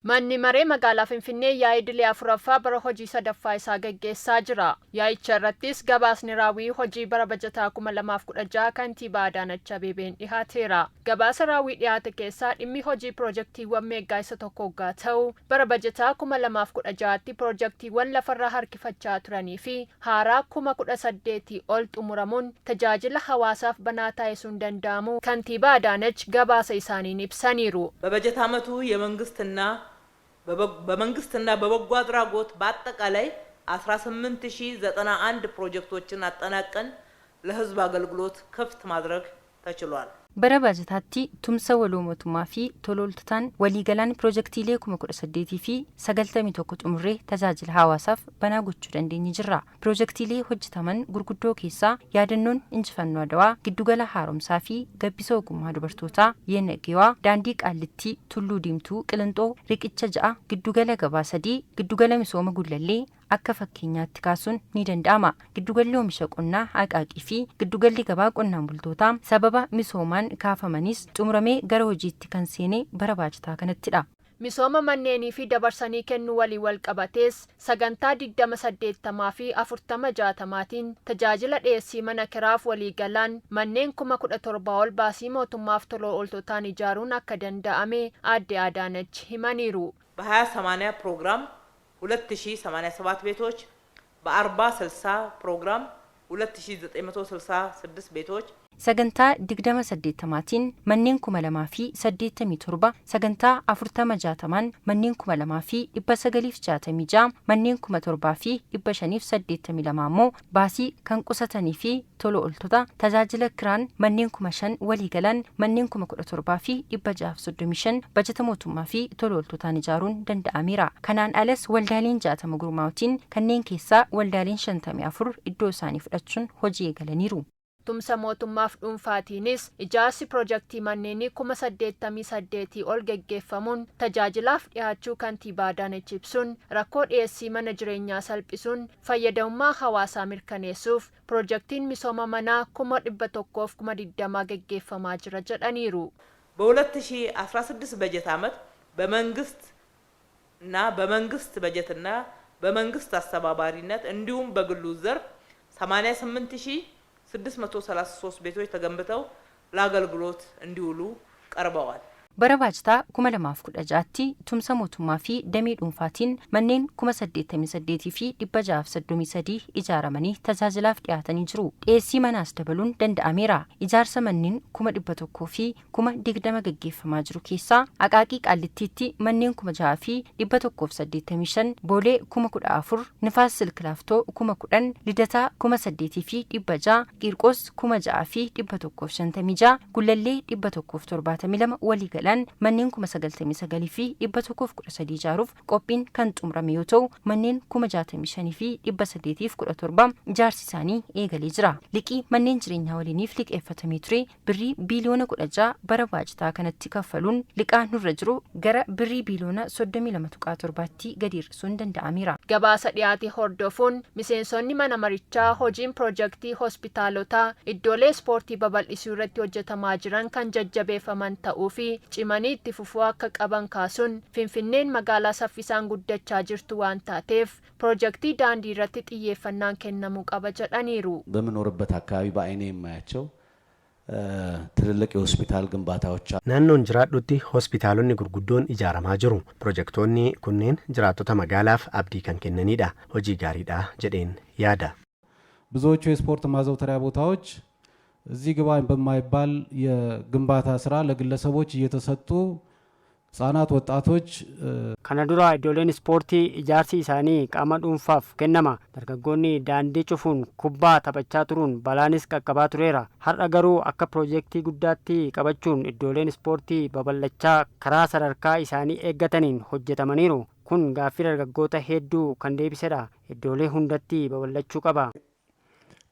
Manni Maree Magaalaa Finfinnee yaa'ii idilee 4ffaa bara hojii 3ffaa isaa gaggeessaa jira. Yaa'icha irrattis gabaasni raawwii hojii bara bajataa 2016 Kantiibaa Adaanach Abeebeen dhihaateera. Gabaasa raawwii dhiyaate keessaa dhimmi hojii piroojektiiwwan meeggaa isa tokko oggaa ta'u, bara bajataa 2016tti piroojektiiwwan lafarra harkifachaa turanii fi haaraa 18,000 ol xumuramuun tajaajila hawaasaaf banaa taasisuun danda'amuu Kantiibaa Adaanach gabaasa isaaniin ibsaniiru. በበጀት ዓመቱ የመንግስትና በመንግስትና በበጎ አድራጎት በአጠቃላይ 18091 ፕሮጀክቶችን አጠናቀን ለህዝብ አገልግሎት ክፍት ማድረግ ተችሏል። Bara baajataatti tumsa waloo mootummaa fi tola ooltotaan waliigalaan piroojektiilee 18,091 xumurree tajaajila hawaasaaf banaa gochuu dandeenye jirra. Piroojektiilee hojjetaman gurguddoo keessaa yaadannoon injifannoo Adawaa, giddugala haaromsaa fi gabbisa ogummaa dubartootaa, Yeenaggeewaa, daandii Qaallittii, Tulluu Diimtuu, Qilinxoo, riqicha ja'a, giddugala gabaa sadii, giddugala misooma Gullallee akka fakkeenyaatti kaasuun ni danda'ama. Giddugalli oomisha qonnaa Aqaaqii fi giddugalli gabaa qonnaan bultootaa sababa misoomaan kaafamanis xumuramee gara hojiitti kan seene bara baajataa kanattidha. Misooma manneenii fi dabarsanii kennuu waliin wal qabatees sagantaa 20/80 fi 40/60tiin tajaajila dhiyeessii mana kiraaf waliigalaan manneen 17,000 ol baasii mootummaaf tola ooltotaan ijaaruun akka danda'ame aadde Adaanach himaniiru. በ20/80 ፕሮግራም 2087 ቤቶች፣ በ40/60 ፕሮግራም 2966 ቤቶች Sagantaa 20/80tiin manneen 2,087, sagantaa 40/60n manneen 2,966, manneen 7,582 immoo baasii kan qusatanii fi tola ooltota tajaajila kiraan manneen 5,000, waliigalaan manneen 17,635 bajata mootummaa fi tola ooltotaan ijaaruun danda'ameera. Kanaan alas waldaaleen 60 gurmaa'uutiin kanneen keessaa waldaaleen 54 iddoo isaanii fudhachuun hojii eegalaniiru. Tumsa mootummaaf dhuunfaatiinis ijaarsi piroojaktii manneenii 88,000 ol geggeeffamuun tajaajilaaf dhiyaachuu kantiibaa Adaanech ibsuun, rakkoo dhiyeessii mana jireenyaa salphisuun fayyadamummaa hawaasaa mirkaneessuuf piroojaktiin misooma manaa 120,000 geggeeffamaa jira jedhaniiru. በ2016 በጀት ዓመት በመንግስት እና በመንግስት በጀትና በመንግስት አስተባባሪነት እንዲሁም በግሉ ዘርፍ 88633 ቤቶች ተገንብተው ለአገልግሎት እንዲውሉ ቀርበዋል። Bara baajataa 2016tti tumsa mootummaa fi damee dhuunfaatiin manneen 88,633 ijaaramanii tajaajilaaf dhiyaatanii jiru. Dhiyeessii manaas dabaluun danda'ameera. Ijaarsa manneen 120,020 gaggeeffamaa jiru keessaa Aqaaqii Qaallittiitti manneen 6,185, Boolee 14,000, Nifaas Silk Laaftoo 10,000, Lidataa 8,600, Qiirqos 6,156, Gullallee 172, waliigalaan manneen 99,113 ijaaruuf qophiin kan xumurame yoo ta'u, manneen 65,817 ijaarsi isaanii eegalee jira. Liqii manneen jireenyaa waliiniif liqeeffatamee ture birrii biiliyoona 16 bara baajataa kanatti kaffaluun liqaa nurra jiru gara birrii biiliyoona 32.7tti gadi hir'isuun danda'ameera. Gabaasa dhiyaate hordofuun miseensonni mana marichaa hojiin piroojaktii hospitaalotaa iddoolee ispoortii babal'isuu irratti hojjetamaa jiran kan jajjabeeffaman ta'uu fi cimanii itti fufuu akka qaban kaasuun, Finfinneen magaalaa saffisaan guddachaa jirtu waan taateef piroojaktii daandii irratti xiyyeeffannaan kennamuu qaba jedhaniiru. በምኖርበት አካባቢ በአይኔ የማያቸው ትልልቅ የሆስፒታል ግንባታዎች Naannoon jiraadhutti hospitaalonni gurguddoon ijaaramaa jiru. Pirojektoonni kunneen jiraattota magaalaaf abdii kan kennanidha. Hojii gaariidha jedheen yaada. ብዙዎቹ የስፖርት ማዘውተሪያ ቦታዎች እዚህ ግባ በማይባል የግንባታ ስራ ለግለሰቦች እየተሰጡ ህጻናት፣ ወጣቶች Kana dura iddooleen ispoortii ijaarsi isaanii qaama dhuunfaaf kennama. Dargaggoonni daandii cufuun kubbaa taphachaa turuun balaanis qaqqabaa tureera. Har'a garuu akka piroojeektii guddaatti qabachuun iddooleen ispoortii babal'achaa karaa sadarkaa isaanii eeggataniin hojjetamaniiru. Kun gaaffii dargaggoota hedduu kan deebisedha. Iddoolee hundatti babal'achuu qaba.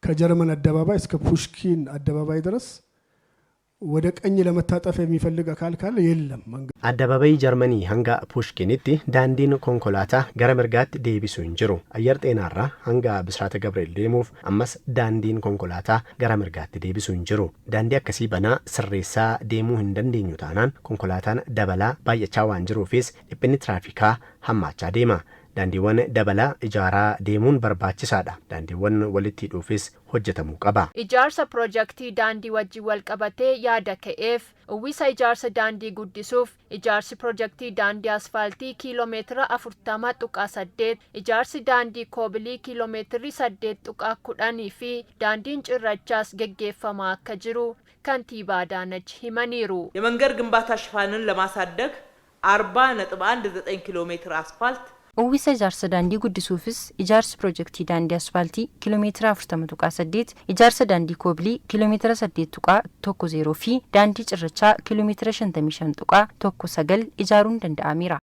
ከጀርመን አደባባይ እስከ ፑሽኪን አደባባይ ድረስ ወደ ቀኝ ለመታጠፍ የሚፈልግ አካል ካለ የለም መንገድ። Addabaabayii Jarmanii hanga Pushkinitti daandiin konkolaataa gara mirgaatti deebisu hin jiru. Ayyar xeenaarraa hanga Bisraata Gabriel deemuuf ammas daandiin konkolaataa gara mirgaatti deebisu hin jiru. Daandii akkasii banaa sirreessaa deemuu hin dandeenyu taanaan konkolaataan dabalaa baay'achaa waan jiruufis dhiphinni tiraafikaa hammaachaa deema. Daandiiwwan dabalaa ijaaraa deemuun barbaachisaadha. Daandiiwwan walitti hidhuufis hojjetamuu qaba. Ijaarsa piroojaktii daandii wajjin wal qabatee yaada ka'eef uwwisa ijaarsa daandii guddisuuf ijaarsi piroojaktii daandii asfaaltii kiiloomeetira 40.8, ijaarsi daandii koobilii kiiloomeetirri 8.10 fi daandiin cirrachaas geggeeffamaa akka jiru kantiibaa Adaanach himaniiru. የመንገድ ግንባታ ሽፋንን ለማሳደግ 40.19 ኪሎ ሜትር አስፋልት Uwwisa ijaarsa daandii guddisuufis ijaarsi piroojeektii daandii asfaaltii kiiloomeetira 40.8, ijaarsa daandii koobilii kiiloomeetira 8.10 fi daandii cirrachaa kiiloomeetira 55.19 ijaaruun danda'ameera.